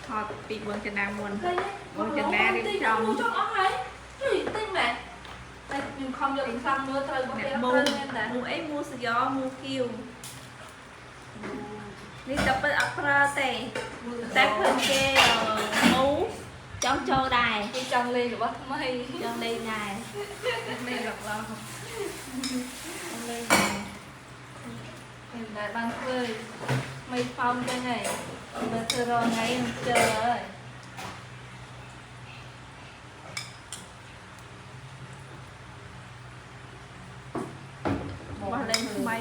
ថតពីបងចនាមុន ឃើញ បងចនារៀបចំ ចង់អស់ហើយជួយទិញមែនតែខ្ញុំខំយកខ្លាំងមើលត្រូវរបស់គេ អ្នកមូ ត្រូវមែនតា មូអីមូសយ៉មូគៀវនេះតែពិតអត់ប្រើទេតែឃើញគេមូចង់ចូលដែរ គេចង់លេងរបស់ថ្មី ចង់លេងដែរ លេងរបស់ ចង់លេងដែរ ខ្ញុំតែបានធ្វើមិនហ្វោមចឹងហើយមើលធ្វើរាល់ថ្ងៃខ្ញុំជើហើយ របស់លេងថ្មី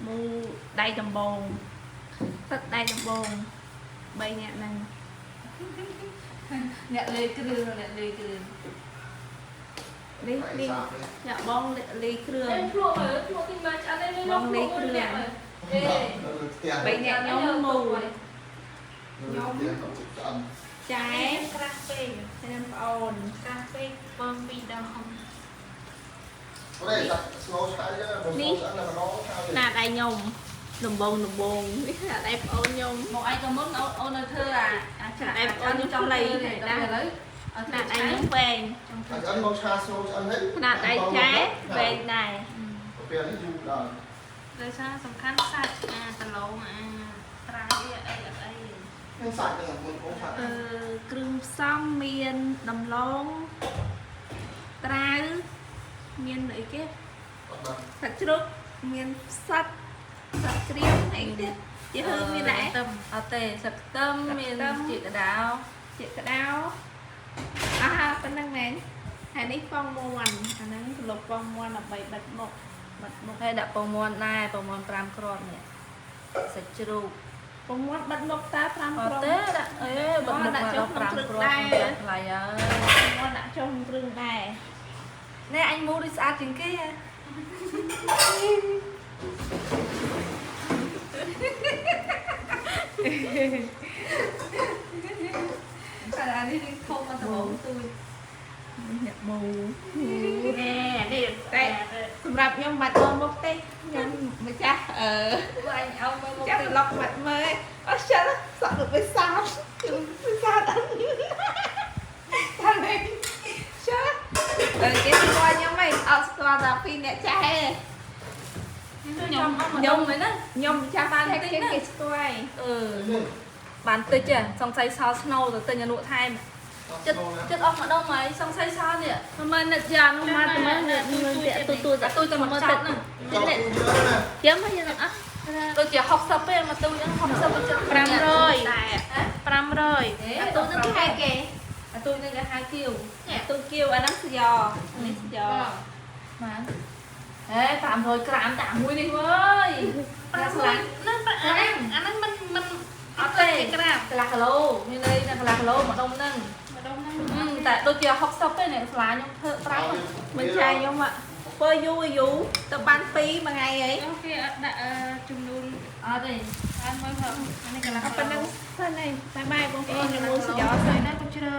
មូដៃដំបងទឹកដៃដំបង3នាក់ហ្នឹង អ្នកលេងគ្រឿងអ្នកលេងគ្រឿង នេះនេះអ្នកបងលេងគ្រឿង អេភ្លក់មើលភ្លក់ទីមកឆ្អិនឯង បងលេងគ្រឿង អេ ផ្ទះ បីអ្នកខ្ញុំមូ ខ្ញុំឆ្អិន ចែ ក្រាស់ពេក ហើយនឹងប្អូន ក្រាស់ពេកបងពីរដង អូនេះដាក់ស្នូឆ្អិនចឹងបងឆ្អិនតែម្ដងឆៅ ណាដៃខ្ញុំដំបងដំបងនេះណាដៃប្អូនខ្ញុំ មកឯងក៏មុនអូនអូននៅធ្វើអាអា ចាឯងអូនខ្ញុំចង់លេង តែ ណា ឥឡូវអត់ ណាដៃខ្ញុំវែង ចង់ធ្វើ ឆ្អិនមកឆាស្នូឆ្អិនហ្នឹង ណាដៃចែវែងដែរ ពេលនេះយូរដល់ ដោយសារសំខាន់សាច់អាដលងអាត្រាយអីអីអត់អី មានសាច់ហ្នឹងមុនបងឆា អឺគ្រឿងផ្សំមានដំឡូងត្រាវមានអីគេ អត់ដល់ សាច់ជ្រូកមានផ្សិតសាច់ក្រៀមអីទៀតជាហឺមានដែរ ទឹម អត់ទេស្លឹកខ្ទឹមមានជាកដាវ ជាក្តៅអាហាប៉ុណ្្នឹងមែនហើយនេះពងមាន់អាហ្នឹងក្លុកពងមាន់ដើម្បីបិទមុខបិទមុខ ហើយដាក់ពងមាន់ដែរពងមាន់5គ្រាប់នេះសាច់ជ្រូក ពងមាន់បិទមុខតើ5 អ គ្រាប់ ត់ទេដាក់អេបើមុខ ដាក់ មក ចូលក្នុង ដល់5 គ្រឿង គ្រាប់ ដែរ ថ្លៃហើយ ពងមាន់ដាក់ចូលក្នុងគ្រឿងដែរ ណែអញមូដូចស្អាតជាងគេហ៎តែអានេះរៀងធំមកដំបងទូច នេះអ្នកមូ ណែនេះ តែសម្រាប់ខ្ញុំបាត់មើលមុខទេខ្ញុំម្ចាស់អឺ បើអញឲ្យមើលមុខ ចាស់ តិច ប្លុកបាត់មើលអត់ចេះសក់ដូចបិសាចគឺបិសាចអត់តែនេះចេះតែគេស្គាល់ខ្ញុំឯងអត់ស្គាល់តែពីរអ្នកចាស់ឯង ខ្ញុំខ្ញុំមែនណា ខ្ញុំម្ចាស់បានតែគេគេស្គាល់ឯង អឺបានតិចហ៎សង្ស័យសល់ស្នូទៅទិញអនុថែមចិត្តចិត្តអស់ម្ដងហើយសង្ស័យសល់នេះ មិននឹកយ៉ាងនោះមកទៅមើលមើលតាក់ទូទូ តែទូចតែមកចាប់ហ្នឹង ចង់យឺណា ចាំមកយើងអស់ ដូចជា60ទេមកទូចហ្នឹង60ទៅចិត្ត 500 តែ 500 អាទូនឹងគេហៅគេ អាទូចនេះគេហៅគៀវ ទូគៀវអាហ្នឹងសយ៉នេះសយ៉ ម៉ានហេ500ក្រាមតែមួយនេះវើយ 500ហ្នឹងអាហ្នឹងអាហ្នឹងមិនមិន អត់ទេ ក្រាប កន្លះគីឡូមានន័យថាកន្លះគីឡូម្ដុំហ្នឹង ម្ដងហ្នឹង តែដូចជា60ទេអ្នកស្លាខ្ញុំធ្វើប្រាប់ មិនចាយខ្ញុំធ្វើយូរយូរទៅបាន2មួយថ្ងៃអី អូគេអត់ដាក់ចំនួន អត់ទេ បានមើលផងអានេះកន្លះ ប៉ុណ្ណឹងសិនឯងបាយបាយបងប្អូនខ្ញុំមួយសយ៉សិន ណាកុំជ្រើ